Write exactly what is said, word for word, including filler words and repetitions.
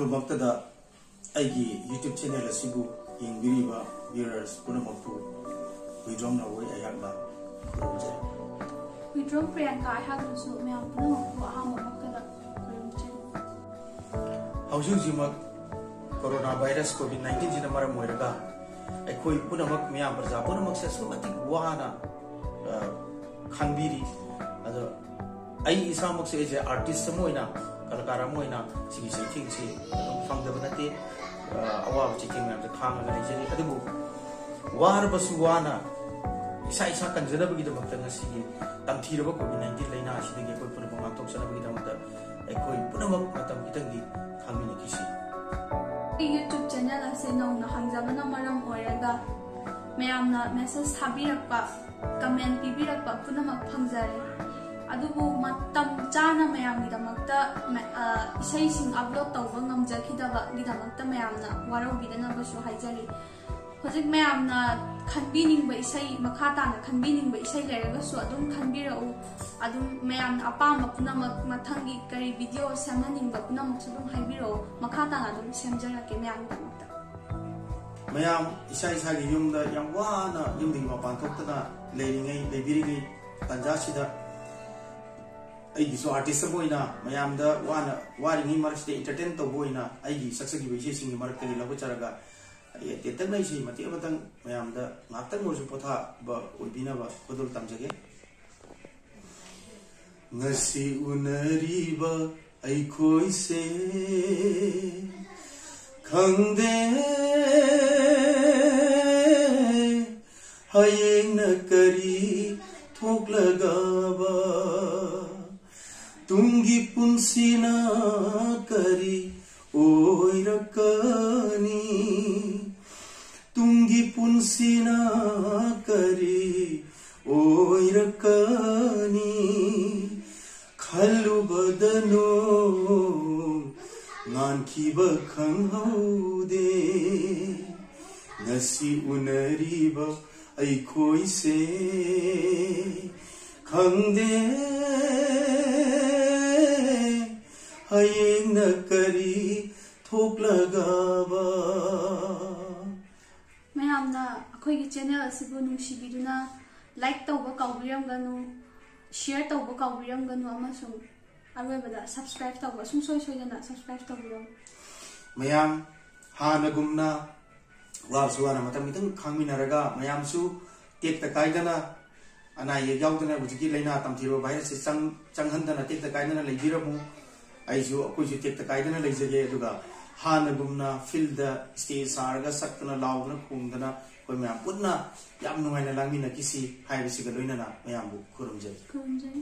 ꯃꯛꯇꯗ ꯑꯩꯒꯤ YouTube channel ꯑꯁꯤꯕꯨ ꯌꯦꯡꯕꯤꯔꯤꯕ viewers ꯄꯨꯝꯅꯃꯛꯄꯨ ꯍꯨꯏꯗ꯭ꯔꯣꯝ ꯅꯥꯎꯕꯣꯏ ꯑꯩꯍꯥꯛꯅ ꯈꯨꯔꯨꯝꯖꯔꯤ꯫ ꯍꯨꯏꯗ꯭ꯔꯣꯝ ꯄ꯭ꯔꯤꯌꯥꯡꯀꯥ ꯑꯩꯍꯥꯛꯅꯁꯨ ꯃꯌꯥꯝ ꯄꯨꯝꯅꯃꯛꯄꯨ ꯑꯍꯥꯟꯕ ꯃꯛꯇꯗ ꯈꯨꯔꯨꯝꯖꯔꯤ꯫ ꯍꯧꯖꯤꯛ ꯍꯧꯖꯤꯛꯃꯛ corona virus COVID nineteen ꯁꯤꯅ ꯃꯔꯝ ꯑꯣꯏꯔꯒ ꯑꯩꯈꯣꯏ ꯄꯨꯝꯅꯃꯛ, ꯃꯤꯌꯥꯝ ꯄ꯭ꯔꯖꯥ ꯄꯨꯝꯅꯃꯛꯁꯦ ꯑꯁꯨꯛꯀꯤ ꯃꯇꯤꯛ ꯋꯥꯅ ꯑ, ꯈꯥꯡꯕꯤꯔꯤ꯫ ꯑꯗꯣ ꯑꯩ ꯏꯁꯥꯃꯛꯁꯦ, ꯑꯩꯁꯦ artist ꯑꯃ ꯑꯣꯏꯅ, ꯀꯂꯥꯀꯥꯔ ꯑꯃ ꯑꯣꯏꯅ ꯁꯤꯒꯤ ꯆꯩꯊꯦꯡꯁꯦ ꯑꯗꯨꯝ ꯐꯪꯗꯕ ꯅꯠꯇꯦ꯫ ꯑ, ꯑꯋꯥꯕ ꯆꯩꯊꯦꯡ ꯃꯌꯥꯝꯁꯦ ꯈꯥꯡꯉꯒ ꯂꯩꯖꯔꯤ꯫ ꯑꯗꯨꯕꯨ ꯋꯥꯔꯕꯁꯨ ꯋꯥꯅ ꯏꯁꯥ ꯏꯁꯥ ꯀꯟꯖꯅꯕꯒꯤꯗꯃꯛꯇ ꯉꯁꯤꯒꯤ ꯇꯝꯊꯤꯔꯕ COVID nineteen ꯂꯥꯏꯅꯥ ꯑꯁꯤꯗꯒꯤ ꯑꯩꯈꯣꯏ ꯄꯨꯝꯅꯃꯛ ꯉꯥꯛꯊꯣꯛꯆꯅꯕꯒꯤꯗꯃꯛꯇ ꯑꯩꯈꯣꯏ ꯄꯨꯝꯅꯃꯛ ꯃꯇꯝ ꯈꯤꯇꯪꯗꯤ ꯈꯥꯡꯃꯤꯟꯅꯈꯤꯁꯤ꯫ ꯑꯩ YouTube channel ꯑꯁꯤ ꯅꯧꯅ ꯍꯥꯡꯖꯕꯅ ꯃꯔꯝ ꯑꯣꯏꯔꯒ ꯃꯌꯥꯝꯅ message ꯊꯥꯕꯤꯔꯛꯄ, comment ꯄꯤꯕꯤꯔꯛꯄ ꯄꯨꯝꯅꯃꯛ ꯐꯪꯖꯔꯦ꯫ ꯑꯗꯨꯕꯨ ꯃꯇꯝ ꯆꯥꯅ ꯃꯌꯥꯝꯒꯤꯗꯃꯛꯇ ꯃ-, ꯑ, ꯏꯁꯩꯁꯤꯡ upload ꯇꯧꯕ ꯉꯝꯖꯈꯤꯗꯕꯒꯤꯗꯃꯛꯇ ꯃꯌꯥꯝꯅ ꯋꯥꯔꯧꯕꯤꯗꯅꯕꯁꯨ ꯍꯥꯏꯖꯔꯤ꯫ ꯍꯧꯖꯤꯛ ꯃꯌꯥꯝꯅ ꯈꯟꯕꯤꯅꯤꯡꯕ ꯏꯁꯩ, ꯃꯈꯥ ꯇꯥꯅ ꯈꯟꯕꯤꯅꯤꯡꯕ ꯏꯁꯩ ꯂꯩꯔꯒꯁꯨ ꯑꯗꯨꯝ ꯈꯟꯕꯤꯔꯛꯎ꯫ ꯑꯗꯨꯝ ꯃꯌꯥꯝꯅ ꯑꯄꯥꯝꯕ ꯄꯨꯝꯅꯃꯛ, ꯃꯊꯪꯒꯤ ꯀꯔꯤ video ꯁꯦꯝꯍꯟꯅꯤꯡꯕ ꯄꯨꯝꯅꯃꯛꯁꯨ ꯑꯗꯨꯝ ꯍꯥꯏꯕꯤꯔꯛꯑꯣ꯫ ꯃꯈꯥ ꯇꯥꯅ ꯑꯗꯨꯝ ꯁꯦꯝꯖꯔꯛꯀꯦ ꯃꯌꯥꯝꯒꯤꯗꯃꯛꯇ꯫ ꯃꯌꯥꯝ ꯏꯁꯥ ꯏꯁꯥꯒꯤ ꯌꯨꯝꯗ ꯌꯥꯝ ꯋꯥꯅ ꯌꯨꯝꯗꯒꯤ ꯃꯄꯥꯟ ꯊꯣꯛꯇꯅ ꯂꯩꯔꯤꯉꯩ, ꯂꯩꯕꯤꯔꯤꯉꯩ ꯇꯥꯟꯖꯥꯁꯤꯗ ꯑꯩꯒꯤꯁꯨ artist ꯑꯃ ꯑꯣꯏꯅ ꯃꯌꯥꯝꯗ ꯋꯥꯅ, ꯋꯥꯔꯤꯉꯩ ꯃꯔꯛꯁꯤꯗ entertain ꯇꯧꯕ ꯑꯣꯏꯅ ꯑꯩꯒꯤ ꯁꯛꯆꯈꯤꯕ ꯏꯁꯩꯁꯤꯡꯒꯤ ꯃꯔꯛꯇꯒꯤ ꯂꯧꯈꯠꯆꯔꯒ ꯑꯩ ꯇꯦꯟꯇꯛꯅ ꯏꯁꯩ ꯃꯇꯦꯛ ꯑꯃꯇꯪ ꯃꯌꯥꯝꯗ ꯉꯥꯛꯇꯪ ꯑꯣꯏꯔꯁꯨ ꯄꯣꯊꯥꯕ ꯑꯣꯏꯕꯤꯅꯕ ꯈꯨꯗꯣꯜ ꯇꯝꯖꯒꯦ꯫ ꯉꯁꯤ ꯎꯅꯔꯤꯕ ꯑꯩꯈꯣꯏꯁꯦ ꯈꯪꯗꯦ ꯍꯌꯦꯡꯅ ꯀꯔꯤ ꯊꯣꯛꯂꯒꯕ, ꯇꯨꯡꯒꯤ ꯄꯨꯟꯁꯤꯅ ꯀꯔꯤ ꯑꯣꯏꯔꯛꯀꯅꯤ, ꯇꯨꯡꯒꯤ ꯄꯨꯟꯁꯤꯅ ꯀꯔꯤ ꯑꯣꯏꯔꯛꯀꯅꯤ, ꯈꯜꯂꯨꯕꯗ ꯅꯣꯡ ꯉꯥꯟꯈꯤꯕ ꯈꯪꯍꯧꯗꯦ꯫ ꯉꯁꯤ ꯎꯅꯔꯤꯕ ꯑꯩꯈꯣꯏꯁꯦ ꯈꯪꯗꯦ ꯍꯌꯦꯡꯅ ꯀꯔꯤ ꯊꯣꯛꯂꯒꯕ꯫ ꯃꯌꯥꯝꯅ ꯑꯩꯈꯣꯏꯒꯤ ꯆꯦꯅꯦꯜ ꯑꯁꯤꯕꯨ ꯅꯨꯡꯁꯤꯕꯤꯗꯨꯅ ꯂꯥꯏꯛ ꯇꯧꯕ ꯀꯥꯎꯕꯤꯔꯝꯒꯅꯨ, ꯁꯤꯌꯔ ꯇꯧꯕ ꯀꯥꯎꯕꯤꯔꯝꯒꯅꯨ ꯑꯃꯁꯨꯡ ꯑꯔꯣꯏꯕꯗ ꯁꯕꯁꯀ꯭ꯔꯥꯏꯕ ꯇꯧꯕ ꯁꯨꯡꯁꯣꯏ ꯁꯣꯏꯗꯅ ꯁꯕꯁꯀ꯭ꯔꯥꯏꯕ ꯇꯧꯕꯤꯔꯝꯃꯨ꯫ ꯃꯌꯥꯝ ꯍꯥꯟꯅꯒꯨꯝꯅ ꯋꯥꯔꯁꯨ ꯋꯥꯅ ꯃꯇꯝ ꯈꯤꯇꯪ ꯈꯥꯡꯃꯤꯟꯅꯔꯒ ꯃꯌꯥꯝꯁꯨ ꯇꯦꯛꯇ ꯀꯥꯏꯗꯅ ꯑꯅꯥ ꯑꯌꯦꯛ ꯌꯥꯎꯗꯅ ꯍꯧꯖꯤꯛꯀꯤ ꯂꯥꯏꯅꯥ ꯇꯝꯊꯤꯕ ꯚꯥꯏꯔꯁꯁꯦ ꯆꯪ ꯆꯪꯍꯟꯗꯅ ꯇꯦꯛꯇ ꯀꯥꯏꯗꯅ ꯂꯩꯕꯤꯔꯝꯃꯨ꯫ ꯑꯩꯁꯨ ꯑꯩꯈꯣꯏꯁꯨ ꯇꯦꯛꯇ ꯀꯥꯏꯗꯅ ꯂꯩꯖꯒꯦ꯫ ꯑꯗꯨꯒ ꯍꯥꯟꯅꯒꯨꯝꯅ ꯐꯤꯜꯗ ꯁ꯭ꯇꯦꯖ ꯁꯥꯔꯒ ꯁꯛꯇꯅ ꯂꯥꯎꯗꯅ ꯈꯣꯡꯗꯅ ꯑꯩꯈꯣꯏ ꯃꯌꯥꯝ ꯄꯨꯟꯅ ꯌꯥꯝ ꯅꯨꯡꯉꯥꯏꯅ ꯂꯥꯡꯃꯤꯟꯅꯈꯤꯁꯤ ꯍꯥꯏꯕꯁꯤꯒ ꯂꯣꯏꯅꯅ ꯃꯌꯥꯝꯕꯨ ꯈꯨꯔꯨꯝꯖꯔꯤ꯫ ꯈꯨꯔꯨꯝꯖꯔꯤ꯫